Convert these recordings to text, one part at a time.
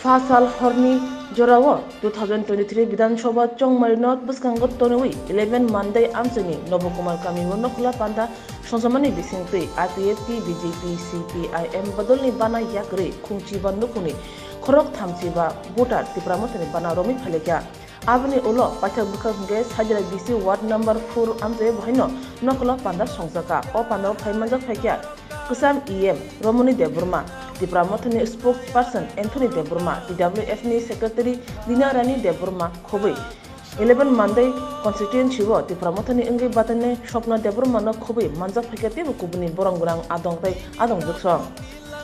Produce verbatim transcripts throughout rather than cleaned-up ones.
Pha sal horni jorao two thousand twenty-three Bidhan Sabha chongmari no bwskango tonwi eleven Mandai amchaini Nobo Kumar kamio Nokhla panda songsamani bisingtwi I P F T, B J P, C P I M bodolni bana yakrwi khungchiba nukhungni khorok thamchiba voter Tipra Mothani bana romwi phailekha. Aboni ulo paithak bwkhak hwnkhe Sajra B C ward number four amchai bohaino Nokhla panda songjakha. O pandao phai manjak phaikha Kwcham E M Romoni Debbarma, Tipra Mothani spokesperson Anthony Debbarma, T W F ni secretary Dina Rani Debbarma, khobwi eleven Mandai constituency o Tipra Mothani wngwi batainai Swapna Debbarma no khobwi manjak phaikha teibo kubuni borok gwnang adong tei adong jwksong.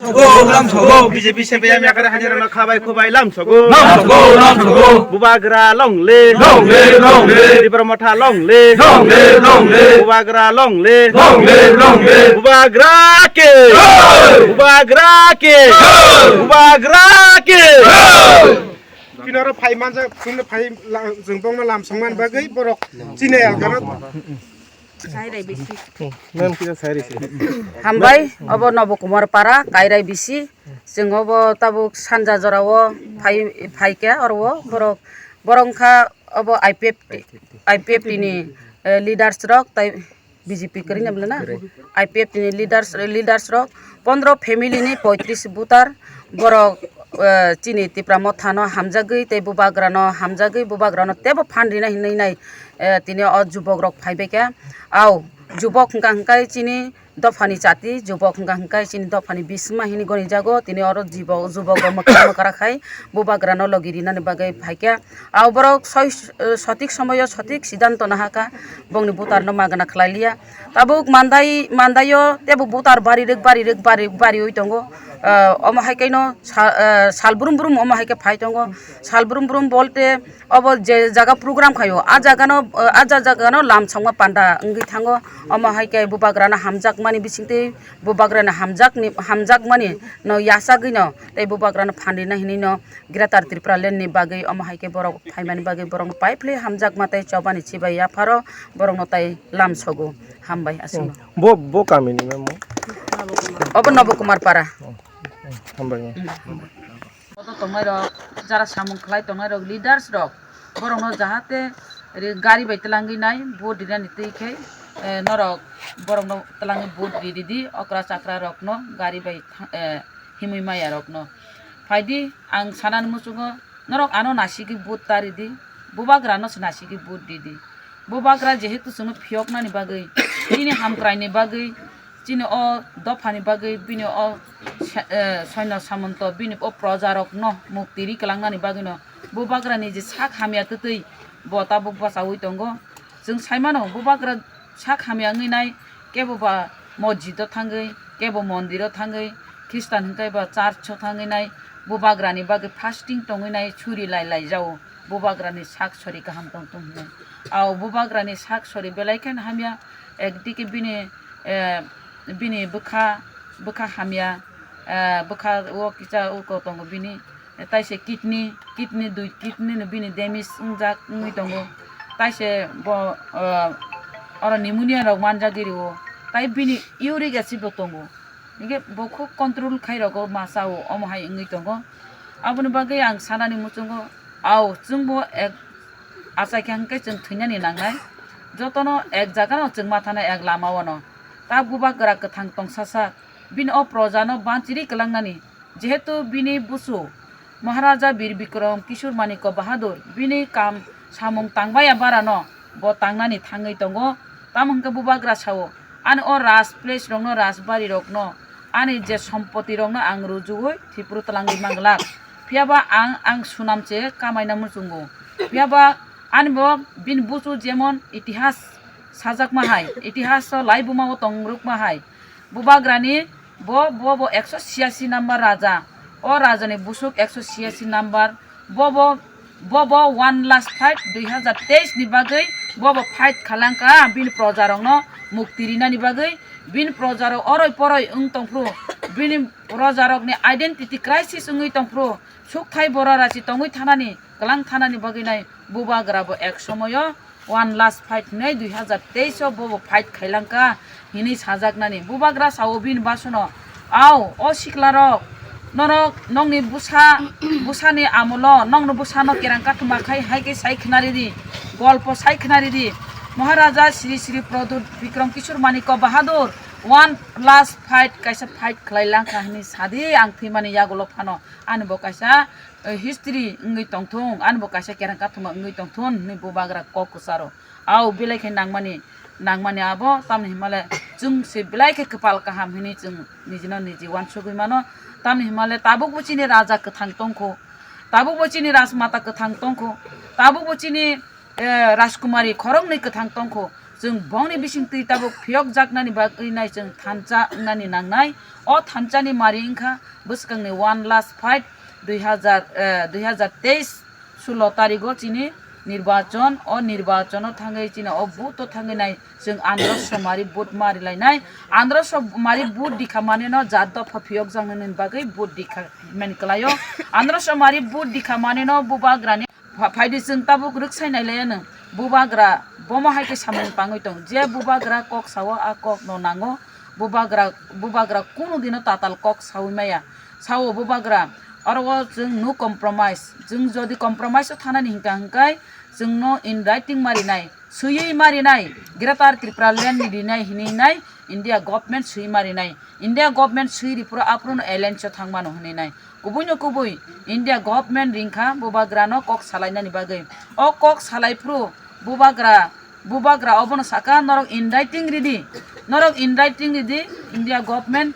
Sogo, lam sogo. B J P C P I M yakare hanyar na khabai khubai lam sogo. Lam sogo, lam sogo. Bubagra long live. Long live, long live. Tipra Motha long live. Long live, long live. Bubagra long live. Long live, long live. Bubagra ke. Jai. Bubagra ke. Jai. Bubagra ke. Jai. Kinaro phai manja, kinaro phai la-, jwng bongno lam songman bagwi borok chini algana. Ma'am, kisa sai risi. Hambai, obo Nobo Kumar Para, Kairai bisi. Chwng obo tabuk sanja jorao phai, phaikha oro borok, borok wngkha obo I P F T, I P F T ni, eh, leaders rok tai B J P kwrwi na bwlana? I P F T ni leaders, leaders rok pondro family ni poitris voter borok, eh, chini Tipra Motha no hamjagwi tei Bubagra no hamjagwi Bubagra no teibo phan rina hinwi nai, eh, tini o jubok rok phaibai kha. Au jubok hwnkha hwnkhe chini dophani chati, jubok hwnkha hwnkhe chini dophani bisingma hinwi gonijago, tini oro jibok, jubok rok mwkra mwkra khai Bubagra no logi rinani bagwi phaikha. Au borok soi, eh, sothik somoyo sothik siddhanto nahakha, bongni voter no magna khlai liya. Tabuk Mandai, Mandaio teibo voter bari rwk, bari rwk, bari, bariwi tongo. Eh, omo hai kaino sa-, eh, sal brum brum omo hai khe phai tongo. Sal brum brum bolte obo je jaga program khaio, a jagano, eh, a ja-, jagano lam songma panda wngwi thango. Omo hai khe Bubagrano hamjakmani bisingtwi, Bubagrano hamjakni, hamjakmani no yachagwino tei Bubagrano phan rina hinwi no Greater Tripura Land ni bagwi omo hai khe borok phaimani bagwi borokno pai phli hamjakma tei chobani chibai yapharo borokno tai lam sogo. Hambai aswkno. Bo, bo kamini memo? Obo Nobo Kumar Para. Hambai. Bodo tongnai rok, jara samung khlai tongnai rok, leaders rok, borokno jahate ri-, gari bai twlangwi nai vote rinani twi khe, eh, norok borokno twlangwi vote ri ridi, okra chakra rokno gari bai tha-, eh, himwi maya rokno. Phaidi, ang sanani muchungo norok ano nasigwi vote ta ridi, Bubagrano se nasigwi vote ridi. Bubagra jehetu chwngno phiyoknani bagwi, chini hamkraini bagwi, chini o dophani bagwi, bini o sa-, eh, Soino Samonto, bini o projarokno mukti ri kwlangnani bagwino Bubagrani je sak hamya twtwi bo tabuk bachaui tongo. Chwng saimano Bubagra sak hamya wngwi nai, kebo ba mosjido thangwi, kebo mondiro thangwi, Khristan hwnkhe ba church-o thangwi nai, Bubagrani bagwi fasting tongwi nai, suri lai lai jao, Bubagrani sak sori kaham tong tong hinwi. Ao Bubagrani sak sori belai kheno hamya, ekdike bini, eh, bini bwkha, bwkha hamya, eh, bwkha o kisa uko tongo bini, taise kidney, kidney dui, kidney no bini damage wngjak wngwi tongo, taise bo, eh, oro pneumonia rok manjagwi rio, tai bini uric acid bo tongo. Hingke bo khub control khai rogo masa o omo hai wngwi tongo. Aboni bagwi ang sanani muchungo, ao chwngbo ek achai khe hwnkhe chwng thwinani nangnai. Jotono ek jagano chwng ma thana ek lama o no. Ta Bubagra kwthang tongsasak, bini o projano banchiri kwlangnani, jehetu bini busu Maharaja Bir Bikram Kishore Manikya Bahadur bini kam samung tangbaya barano bo tangnani thangwi tongo. Tamo hwnkhe Bubagra sao, ani o raj place rokno, rajbari rokno, ani je sompoti rokno ang rujuwi Tripura twlangwi manglak. Phiyaba ang, ang sunam se kamaina muchungo. Phiyaba ani bo bini busu jemon itihas sajakma hai, itihaso laibuma o tongrukma hai. Bubagrani bo, bo, bo ekso siyasi number raja. O rajani busuk ekso siyasi number. Bo, bo, bo, bo one last fight dui hazar teis ni bagwi bo, bo fight khalangka bini projarokno mukti rinani bagwi. Bini projarok oroi poroi wng tongphru, bini projarokni identity crisis wngwi tongphru, sukthai bora rachi tongwi thanani, kwlang thanani bagwi nai Bubagra bo ek somoyo one last fight hinwi dui hazar teis o bo, bo fight khailangka hinwi sajaknani. Bubagra sao bini basono, ao, o siklarok, Norok nokni bwsa, bwsani amolo nokno bwsano kerang kathoma khai hai khe sai khna ridi, golpo sai khna ridi. Maharaja Sri Sri Pradyut Bikram Kishore Manikya Bahadur one last fight, kaisa fight khlai lang kha hwnwi sadi ang thwimani yagulo phano. Ani bo kaisa, eh, history wngwi tongthung, ani bo kaisa kerang kathoma wngwi tongthun hwnwi bubagra kok kwcharo. Au belai khe nangmani, nangmani abo, tamni hwnmale chwng se belai khe kwpal kaham hwnwi chwng nijino niji uansugwi mano. Tamni hwnmale tabukbo chini raja kwthang tongkho, tabukbo chini rajmata kwthang tongkho, tabukbo chini, eh, rajkumari khoroknwi kwthang tongkho. Chwng bongni bisingtwi tabuk phiyokjaknani bagwi nai chwng thansa wngnani nangnai. O thansani mari wngkha bwskangni one last fight dui hazar, eh, dui hazar teis sulo tarigo chini nirbachon, o nirbachono thangwi chini o vote o thangwi nai chwng andro somari vote mari lainai. Andro somari vote dikha manino jat dopha phiyokjaknani bagwi vote dikha mani kwlaio. Andro somari vote dikha manino bubagrani pha-, phaidi chwng tabuk rwksai nai laiano. Bubagra bomo hai khe samung tangwi tong. Je bubagra kok sao, a kok no nango. Bubagra, bubagra kunu dino tatal kok saui maya. Sao bubagra, oro o chwng no compromise. Chwng jodi compromise o thanani hingka hingkai chwngno in writing marinai, swiwi marinai, Greater Tripura Land ni rinai hinwi nai India government swi marinai. India government swi ri phuru aphuru no alliance o thangmano hinwi nai. Kubui no kubui India government ringkha bubagra no kok salainani bagwi. O kok salai phuru bubagra, bubagra obono saka norok in writing ridi. Norok in writing ridi India government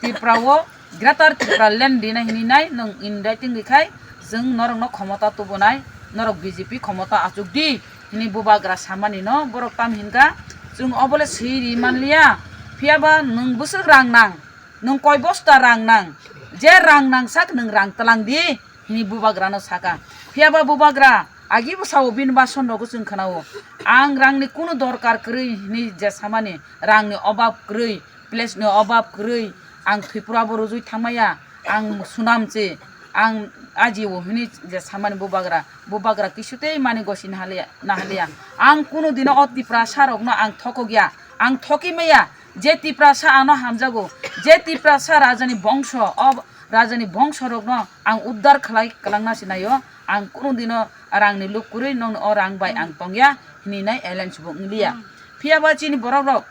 Tripura o Greater Tripura Land rina hinwi nai nwng in writing rikhai chwng norok no khomota tubunai, norok B J P khomota achuk di hinwi bubagra samani no borok tam hinka chwng obole swi ri manliya. Phiyaba nwng bwswk rang nang, nwng koi bosta rang nang, je rang nang sak nwng rang tlang di. Hini bubagrano saka. Phiyaba bubagra agi bwsao bini bason rogo chwng khnao. Ang rangni kunu dorkar kwrwi hini je samani, rangni obab kwrwi, place ni obab kwrwi, ang Tripura bo rujui thangmaya, ang sunam se, ang ajio hini je samani bubagra, bubagra kisu tei mani gosi nahaliya, nahaliya. Ang kunu dino o Tiprasa rokno ang thokokya, ang thoki maya, je Tiprasa ano hamjago, je Tiprasa rajani bongso, o rajani bongso rokno ang uddar khlai kwlangna sinaio, ang kunu dino rangni luk kwrwi nokni o rang bai ang tongya hini nai alliance bo wngliya. Phiyaba chini borok rok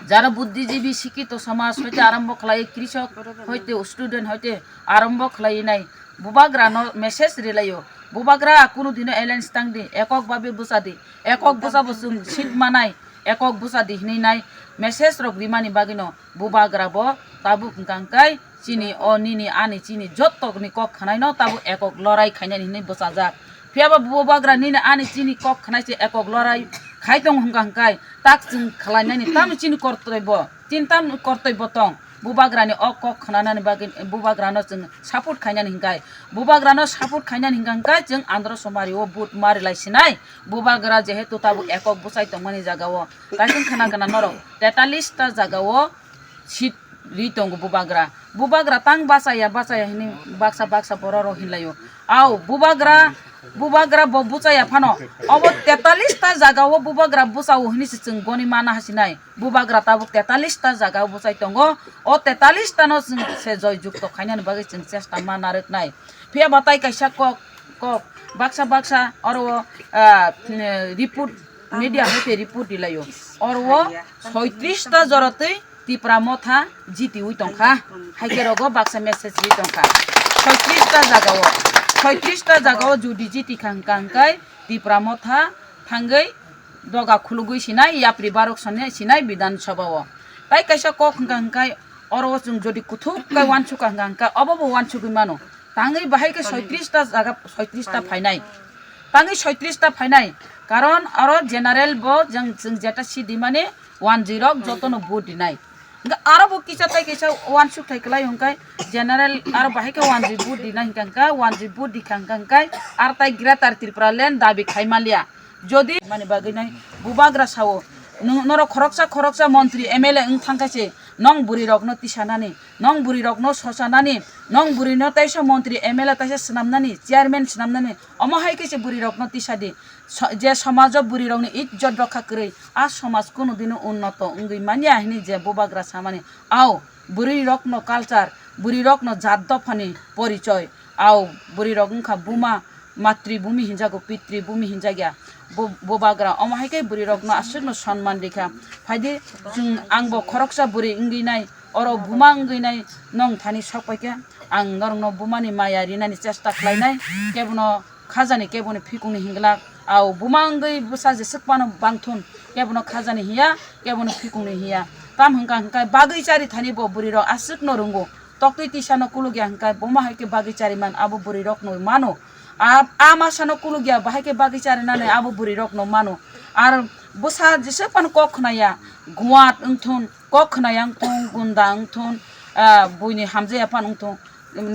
jara buddhijibi sikito somaj hoite arombo khlai, krisok hoite, student hoite arombo khlai nai bubagrano message rilaio. Bubagra kunu dino alliance tangdi, ekok babe bwchadi, ekok bwchabo chwng seat manai, ekok bwchadi hinwi nai message rok rimani bagwino bubagra bo tabuk hwnkha hwnkhe chini o nini ani chini jottokni kok khwnaino tabuk ekok lorai khainani hinwi bwchajak. Phiyaba bubagra nini ani chini kok khwnai se ekok lorai khai tongo hwnkha hwnkhe tak chwng khlainani tamni chini kortoi bo. Chinta kortoi bo tong. Bubagrani o kok khnanani bagwi bubagrano chwng support khainani hinkai. Bubagrano support khainani hinka hinkai chwng andro somari o vote mari lai sinai. Bubagra jehetu tabuk ekok bwchai tongmani jaga o. Kaising khna gana norok tetalista jaga o seat ri tongo bubagra. Bubagra tang bachaya, bachaya hini baksa baksa borok rok hinlaio. Au bubagra, bubagra bo bwchaya phano. Obo tetalista jaga o bubagra bwchao hini se chwng goni mana hasinai. Bubagra tabuk tetalista jaga o bwchai tongo. O tetalista no chwng se joy jukto khainani bagwi chwng chesta ma narwknai. Phiya ba tai kaisa kok, kok baksa baksa oro o, ah, report, media hai khe report rilaio. Oro o soitrista jorotwi Tipra Motha jitiwi tongkha. Hai khe rogo baksa message ri tongkha. Soitrista jaga o, soitrista jaga o judi jiti kha hwnkha hwnkhe Tipra Motha thangwi doga khulugwi sinai, yapri barok sone sinai Bidhan Sabha o. Tai kaisa kok hwnkha hwnkhe oro o chwng jodi kuthuk khe uansukha hwnkha hwnkhe obo bo uansugwi mano. Tangwi bahai khe soitrista jaga, soitrista phainai. Tangwi soitrista phainai. Karon oro general bo jeng, chwng jeta seat rimani wanjwi rok jotono vote rinai. Hwnkhe aro bo kisa tai kisa uansuk thai kwlai hwnkhe general aro bahai khe wanjwi vote rinai hwnkha hwnkhe wanjwi vote rikha hwnkha hwnkhe aro tai Greater Tripura Land dabi khai manliya. Jodi mani bagwi nai bubagra sao, nung-, norok khoroksa khoroksa montri M L A wng thangkha se, nong bwrwi rokno tisanani, nong bwrwi rokno sosanani, nong bwrwino taisa montri M L A taisa swnamnani, chairman swnamnani, omo hai khe se bwrwi rokno tisadi. So-, je somajo bwrwi rokni ijjot rokha kwrwi, a somaj kunu dino unnoto wngwi manya hini je bubagra samani. Ao, bwrwi rokno culture, Bwrwi rokno jat dophani porichoi, au bwrwi rok wngkha buma, matri bumi hinjago, pitri bumi hinjakya. Bo, bo bagra omo hai khe bwrwi rokno aswkno sonman rikha. Phaidi chwng, angbo khoroksa bwrwi wngwi nai, oro buma wngwi nai, nong thani sok paikha, ang norokno bumani maya rinani chesta khlainai, kebono khajani kebono phikungni hinglak. Au buma wngwi bwsa jeswk phano bangthun, kebono khajani hiya, kebono phikungni hiya. Tam hwnkha hwnkhe bagwi chari thani bo bwrwi rok aswkno rwngo. Toktwi tisano kulukya hwnkhe buma hai khe bagwi chariman abo bwrwi rokno mano. A, a masano kulukya bahai khe bagwi charinani abo bwrwi rokno mano. Ar bwsa jeswk phano kok khnaya, guat wngthun, kok khnaya wngthun, gunda wngthun, ah, buini hamjaya phano wngthun,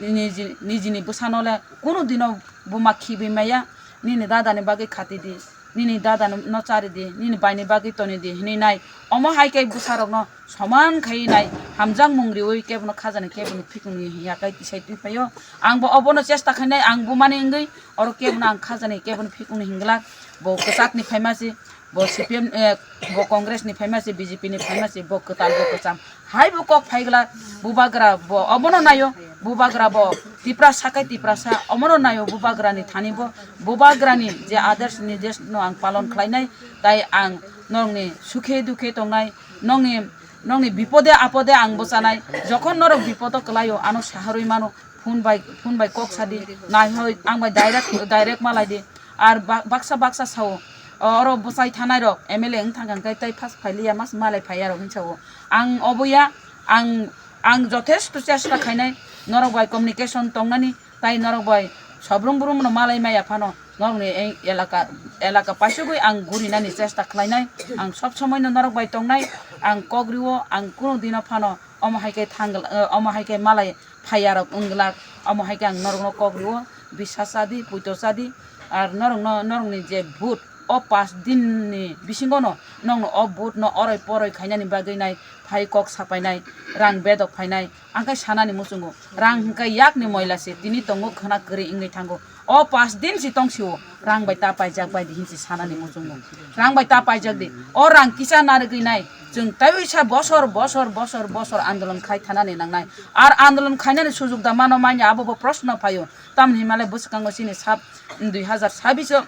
niji, nijini bwsano le kunu dino buma khibi maya, nini dadani bagwi khati di, nini dadano chari di, nini baini bagwi toni di hinwi nai. Omo hai khe bwsarokno soman khai nai, hamjakmung riwi kebono khajani kebono phikungni hiya kai tisai twi phaio. Ang bo obono chesta khainai, ang bumani wngwi oro kebono ang khajani kebono phikungni hinglak. Bo kwchakni phaima se, bo C P M, eh, bo Congress ni phaima se, B J P ni phaima se, bo kwtal bo kwcham. Hai bo kok phaiglak, bubagra bo obono naio, bubagra bo Tiprasa kai Tiprasa, omono naio bubagra ni thani bo, bubagra ni je adesh nirdesh no ang palon khlainai, tai ang norokni sukhe dukhe tongnai, nongni, nongni bipode apode ang bwchanai, jokhon norok bipodo kwlaio ano saharwi mano, phone bai, phone bai kok sadi, nai hoi ang bai direct, direct malai di, ar ba-, baksa baksa sao, oro bwchai thanai rok M L A wng thang kha hwnkhe tai first phailiya mas malai phaiya rok hinwi sao. Ang oboya, ang, ang jothesto chesta khainai norok bai communication tongnani, tai norok bai sobrum brum no malai maya phano norokni ei elaka, elaka paisugwi ang gurinani chesta khlainai. Ang sob somoi no norok bai tongnai, ang kok riwo, ang kunu dino phano omo hai khe thang, omo hai khe malai phaiya rok wng glak, omo hai khe ang norokno kok riwo, bisa chadi, puito chadi, ar norokno, norokni je vote, o pash din ni bisingo no nokno o vote no oroi poroi khainani bagwi nai phai kok sapainai, rang bedok phainai, ang khe sanani muchungo, rang hwnkhe yakni moila se tini tongo khwna kwrwi wngwi thango. O pash din si tong sio, rang bai ta paijak bai di hinsi sanani muchungo. Rang bai ta paijak di. O rang kisa narwgwi nai. Chwng taiwi sa bosor, bosor, bosor, bosor andolon khai thanani nangnai. Ar andolon khainani sujug da mano manya abo bo proshno phaio. Tamni himale bwskango chini sab dui hazar sabbish o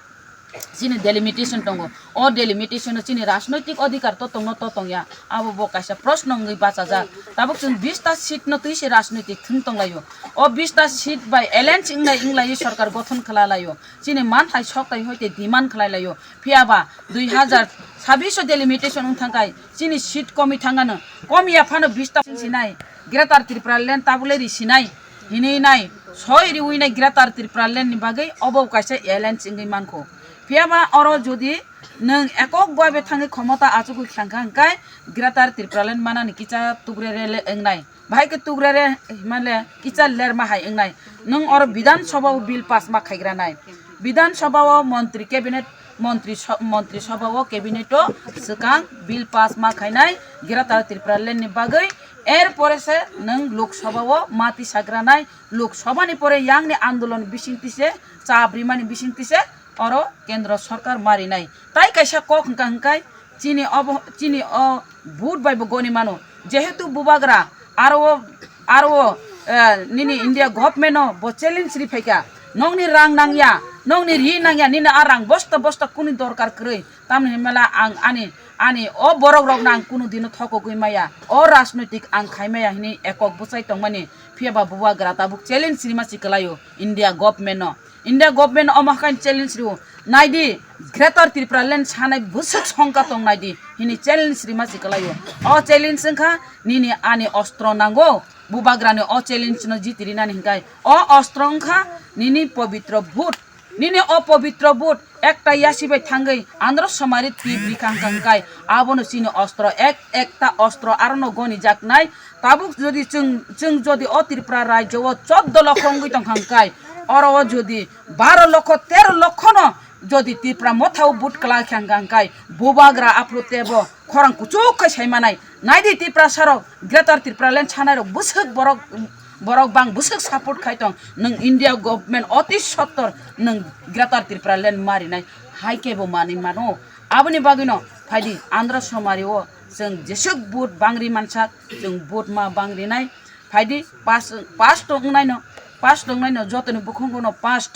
chini delimitation tongo. O delimitation o chini rajnoitik odhikar to tongno to tongya. Abo bo kaisa proshno wngwi bachajak. Tabuk chwng bish ta seat no twi se rajnoitik thwng tonglaio. O bish ta seat bai alliance wnglai wnglai sorkar gothon khlalaio. Chini manthai soktai hoite demand khlai laio. Phiya ba dui hazar sabbish o delimitation wng thangkai chini seat komi thangano. Komiya phano bish ta sinai Greater Tripura Land tabule ri sinai hinwi nai soi riwi nai Greater Tripura Land ni bagwi obo kaisa alliance wngwi mankho. Phiya ba oro jodi nwng ekok babe thangwi khomota achugwi khangkha hwnkhe Greater Tripura Land manani kisa tugrere le wngnai. Bahai khe tugrere himale kisa lerma hai wngnai. Nwng oro Bidhan Sabha o bill pass ma khaigra nai. Bidhan Sabha o montri cabinet, montri so-, montri Sabha o cabinet o swkang bill pass ma khainai Greater Tripura Land ni bagwi. Er pore se nwng Lok Sabha o ma tisagra nai. Lok Sabha ni pore yang ni andolon bising tise, chap rimani bising tise oro Kendro Sorkar marinai. Tai kaisa kok hwnkha hwnkhe chini obo, chini o vote bai bo goni mano. Jehetu bubagra aro o, aro o, eh, nini India government no bo challenge ri phaikha. Nokni rang nangya, nokni ri nangya, nini a rang bosta bosta kuni dorkar kwrwi. Tamni himala ang ani, ani o borok rokno ang kunu dino thokogwi maya. O rajnoitik ang khai maya hini ekok bwchai tongmani. Phiya ba bubagra tabuk challenge rima si kwlaio India government no. India government omo hakhai challenge rio. Naidi, Greater Tripura Land sanai bwswk songkha tong naidi. Hini challenge rima si kwlaio. O challenge wngkha nini ani ostro nango. Bubagrani o challenge no jiti rinani hinkai. O ostro wngkha nini pobitro vote. Nini o pobitro vote ekta yasi bai thangwi andro somari twi bwrwi kha hwnkha hwnkhe abono chini ostro ek ekta ostro arono goni jaknai. Tabuk jodi chwng, chwng jodi o Tripura rajyo o choddo lokho wngwi tongkha hwnkhe oro o jodi baro lokho tero lokho no jodi Tripura motha o vote kwlai kha hwnkha hwnkhe bubagra aphuru tebo khorang kuchuk khai sai manai. Naidi Tiprasa rok, Greater Tripura Land sanai rok bwswk borok, borok bang bwswk support khai tong. Nwng India government oti sottor nwng Greater Tripura Land marinai hai khe bo manwi mano. Aboni bagwino phaidi Andhra somari o chwng jeswk vote bangri mansak, chwng vote ma bangrinai. Phaidi pass, pass tongnaino, pass tongnaino jotoni bukhungo no pass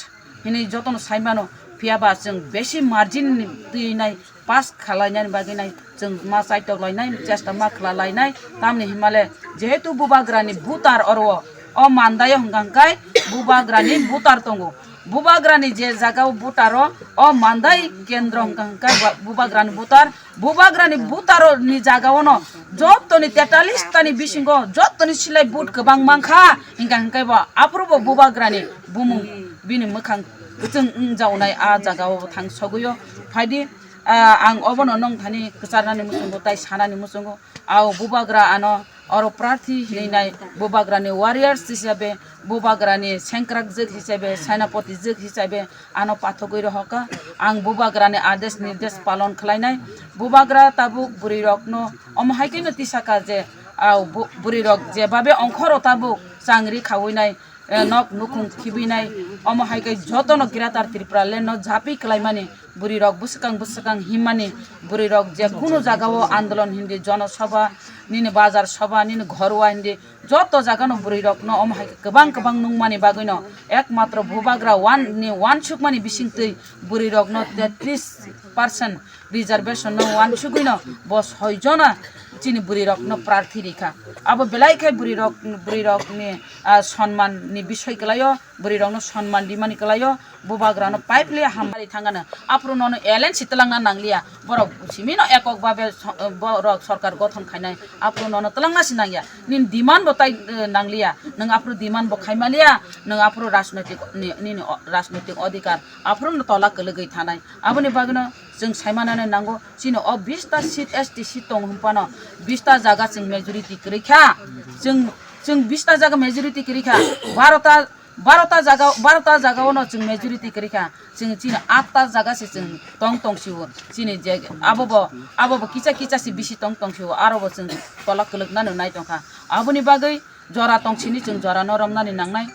hinwi jotono saimano, phiya ba chwng besi margin ni twi nai pass khalainani bagwi nai chwng ma chaitok lainai, chesta ma khwla lainai. Tamni himale jehetu bubagrani butar oro o mandaio hwnkha hwnkhe bubagrani butar tongo. Bubagrani je jagao butar o, o mandai kendro hwnkha hwnkhe ba-, bubagrani butar. Bubagrani butar ni jagao no jotoni tetalis tani bisingo jotoni silai but kwbang mankha, hwnkha hwnkhe bo aphuru bo bubagrani bumung bini mwkhang kwchwng wngjaonai a jagao thang sogwio. Phaidi, ah, ang obono nong thani kwcharnani muchungo tai sanani muchungo. Ao bubagra ano oro prarthi hinwi nai, bubagrani warriors hisabe, bubagrani sengkrak jwk hisabe, senapati jwk hisabe ano pathogwi rohorkha. Ang bubagrani adesh nirdesh palon khlainai. Bubagra tabuk bwrwirokno omo hai kheno tisaka je, ah, bu-, bwrwirok jebabe ongkhoro tabuk changri khawi nai, eh, nok nukhung khibinai, omo hai khe jotono Greater Tripura Land no japi kwlaimani, bwrwirok bwswkang bwswkang himmani, bwrwirok je kunu jagao andolon hindi, jono sabha, nini bazar sabha, nini ghorwa hindi, joto jagano bwrwirokno omo hai khe kwbang kwbang nungmani bagwino ekmatro bubagra wan ni wansukmani bisingtwi bwrwirokno tetris percent reservation no wansugwino bo soi jona chini bwrwirokno prarthi rikha. Abo belai khe bwrwirok, bwrwirokni, ah, sonman ni bisoi kwlaio, bwrwirokno sonman rimani kwlaio, bubagrano pipe le hamari thangano. Aphuru nono L N C twlangna nangliya, borok simino ekok babe so-, borok sorkar gothon khainai, aphuru nono twlangna si nangya. Nini demand bo tai, eh, nangliya, nwng aphuru demand bo khaimaliya, nwng aphuru rajnoitik ni, nini o-, rajnoitik odhikar aphuru no tola kwlwgwi thanai. Aboni bagwino chwng saimanani nango, chini o bista seat S T seat tongo hwnphano, bista jaga chwng majority kwrwi kha. Chwng, chwng bista jaga majority kwrwi kha, barota, barota jaga, barota jaga ono chwng majority kwrwi kha. Chwng chini atta jaga se chwng tong tong sio. Chini je abo bo, abo bo kisa kisa se bisi tong tong sio, aro bo chwng tola kwlwknani nai tongkha. Aboni bagwi jora tong sini chwng jora no romnani nangnai,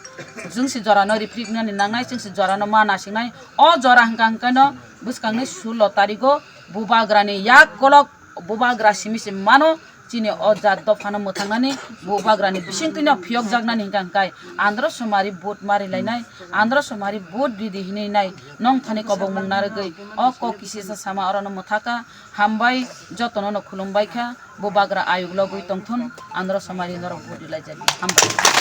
chwng se jora no riprik nani nangnai, chwng se jora no ma nasingnai. O jora hwnkha hwnkhe no bwskangni sullo tarigo bubagrani yak kolok bubagra simi se mano chini o jat dophano mwthangnani, bubagrani bisingtwi no phiyokjaknani hwnkha hwnkhe andro somari vote mari lainai, andro somari vote ridi hinwi nai nong thani kobokmung narwgwi o kok kisisa sama orono mwthaka. Hambai, jotono no khulumbai kha. Bubagra ayuk logwi tongthun, andro somari norok budi laijak. Hambai.